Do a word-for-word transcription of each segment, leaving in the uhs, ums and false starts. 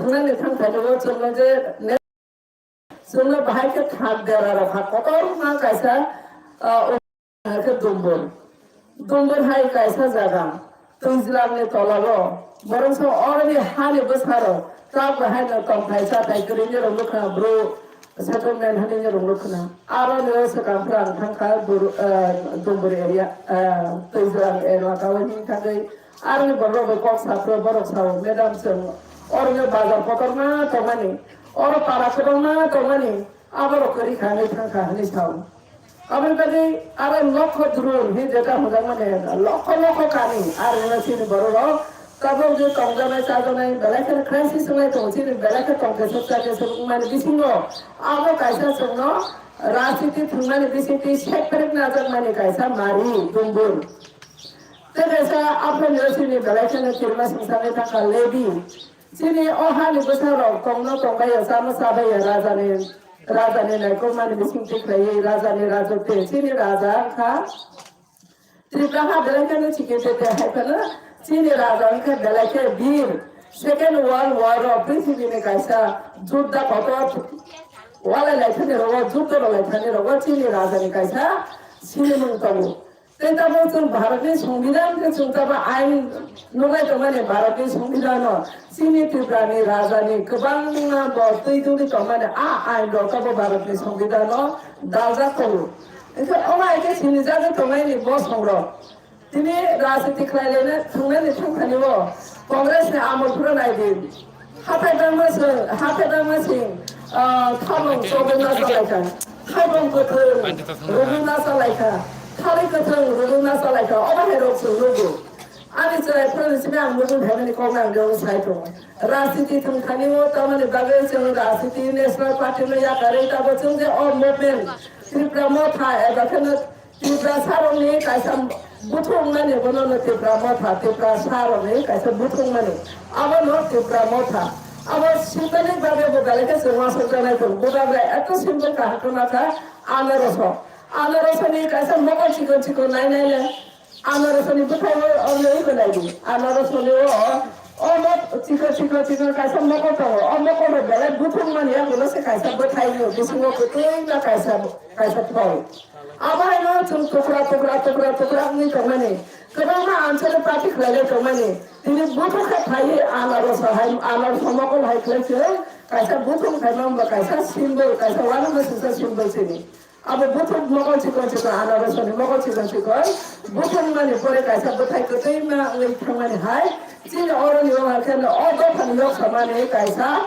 Thangnaini thangthani o chwngno je ne-, chwngno bahai khe thak dera rok ha kotorma kaisa, ah, o khe Dumbur. Dumbur hai kaisa jaga, Twijlangni tolao. Borok sa oroni hani bwsaro tak bahai no tongthai chathai kwrwini rok nukha bro. Settlement hwnwi rwngno khna. Aro ni o swkang phwrang thangkha Bur-, eh, Dumbur area, eh, Twijlang elaka o hini thangwi. Aro ni borok bai kok sapro borok sao, "Madam, chwng oro ni bazar kotorma tongmani, oro para kwbangma tongmani, aborok kwrwi kha hwnwi thangkha," hwnwi sao. Aboni bagwi aro lokho drone hi jeta hwnjakmani, lokho lokho kani, aro no chini borok rok tabuk je tongjaknai chajaknai belai kheno crisis wnglai tongo, chini belai khe tongthai sok chakhe sok wngmani bisingo abo kaisa chwngno rajniti thwngmani bisingtwi separate najakmani kaisa mari Dumbur. Tei kaisa aphano chini belai kheno kirima singsanai thangkha Lebi. Chini o hani bwsarok tongno tongbaio, chamo chabaio, rajani, rajani naikolmani bisingtwi khlaiwi rajani rajotwi. Chini raja wngkha Tripura ha belai kheno chikitete hai phano chini raja wngkha belai khe bir. Second World War o prithibini kaisa judda kotor walai lai thani rogo, judda rw lai thani rogo chini rajani kaisa sinimung tongo. Tei tabuk chwng Bharatni Songbidan khe chwng tabuk ain nuklai tongmani, Bharatni Songbidano chini Tripurani rajani kwbangma bo twi duli tongmani a ain rok tabuk Bharatni Songbidano daljak tongo. Hwnkhe omo hai khe sinijagwi tongnaini bosongrok tini rajniti khlai laina thangnaini thangthani o Congress ni amol phuru nai di. Hathai bangma se, hathai bangma sing, ah, thabong chobongna chalaikha. Thaibong kwthwng rwrwngna chalaikha. Thari kwthwng rwrwngna chalaikha. Obo hai rok chwng nugo. Ani chwrai phuru simi ang muchung phaimani kok nang rw sai tongo. Rajniti thwngthani o tamani bagwi chwng rajniti National Party no yakarwi tabuk chwng je o movement Tripura Motha eba kheno Tiprasa rokni kaisa buthung mani, bono no Tipra Motha, Tiprasa rokni kaisa buthung mani. Abono Tipra Motha. Abo simple bagwi bo belai khe chwng uansukjaknai tongo. Bubagra eto simple kaham khe ma kha, anaroso. Anarosoni kaisa mokol chikon chikon nai nai le. Anarosoni bwthai o, o lei bo nai di. Anarosoni o, o mo chikon chikon chikon kaisa mokol tongo. O mokol rok belai buthung mani, abono se kaisa bwthai ni bisingo kwtwi ma kaisa, kaisa thoi. Abo haino chwng tukra, tukra, tukra, tukra wngwi tongmani. Kwbangma answer party khlailai tongmani. Tini buthung khe phaiwi anaros hai, anaros mokol hai khlai chwng kaisa buthung khaima wngba kaisa symbol, kaisa uanama sisa symbol chini. Abo buthung mokol chikon chikon, anarosoni mokol chikon chikon buthung mani pore kaisa bwthai kwtwi ma wngwi thangmani hai. Chini oroni o hai khe o dophani yok samani kaisa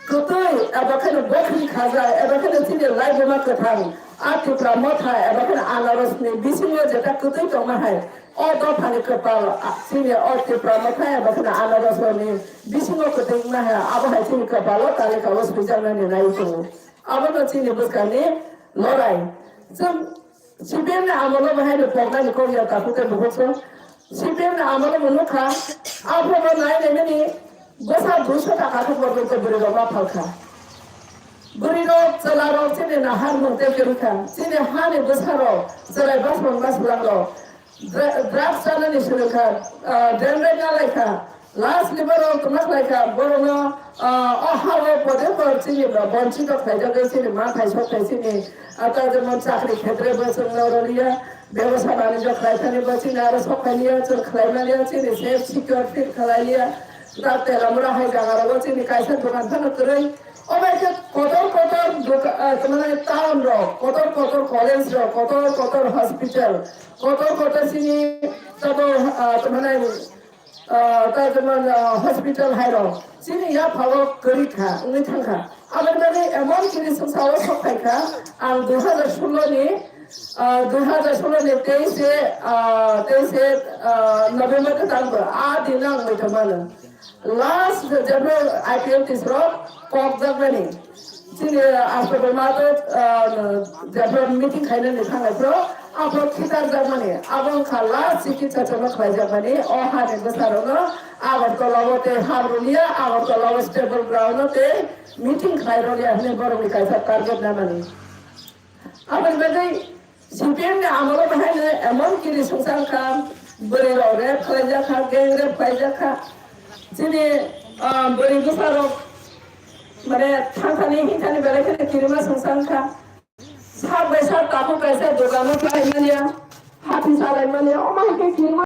kwtwi, eba kheno bokhri khajak, eba kheno chini laibuma kwthang, a Tipra Motha, eba kheno anarosni bisingo jeta kwtwi tongma hai, o dophani kwpal, a, chini o Tipra Motha, eba kheno anarosni bisingo kwtwi wngma hai, abo hai chini kwpalo talikao swijaknani nai tongo. Abono chini bwskangni lorai. Chwng C P M ni amolo bo haino poknani kok ya takhuk tei bukhuk song. C P M ni amolo bo nukha, aphuru nai naimani bwsa duiso taka khe porjonto bwrwi rok ma phalkha. Bwrwi rok, chwla rok chini naharmung tei kwrwikha. Chini hani bwsa rok, chwrai basmang baslang rok dra-, drugs chanani swrwngkha, ah, dendrai nalaikha. Last ni borok ma khlaikha, borokno, ah, o hao pode por chini ba bonchito khlaijagwi chini ma thai sok thai chini, ah, ta jemon chakri khetre bo chwng noroliya, bebosa banijyo khlai thani bo chini aro sok thani ya, chwng khlai mani ya, chini safe secure feel khlai liya, ta telamura hai jaga rogo chini kaisa dokan phano kwrwi. Obo khe kotor kotor doka-, ah, tamo nai town rok, kotor kotor college rok, kotor kotor hospital, kotor kotor chini tamo, ah, tamo nai ah, tai jemon, ah, hospital hai rok chini yaphao kwrwi kha, wngwi thang kha. Aboni bagwi emon kiri songsa o sok phai kha, ang dui hajar solo ni, ah, dui hajar solo ni teis e, ah, teis e, ah, November kwtal bo a din ang wngwi thang mano. Last jebro I P F T rok kok jakmani. Chini Ashwini Mata, ah, jephru meeting khainani thangnai phru, aphru khitar jakmani, abo wngkha last chikitsa chwngno khlai jakmani, o hani bwsarokno Agartala o tei hap rwliya, Agartala o stable ground o tei meeting khlai rwliya hwnwi borokni kaisa target nanani. Aboni bagwi C P M ni amolo bahaino emon kiri songsa wngkha, bwrwi rok rape khlaijak kha, gang rape khlaijak kha. Chini Ah, bwrwi bwsarok, mane, thangthani hinthani belai kheno kirima songsa wngkha. Sak bai sak takhuk kaisa dogano khlai manya, hati salai manya, omo hai khe kirima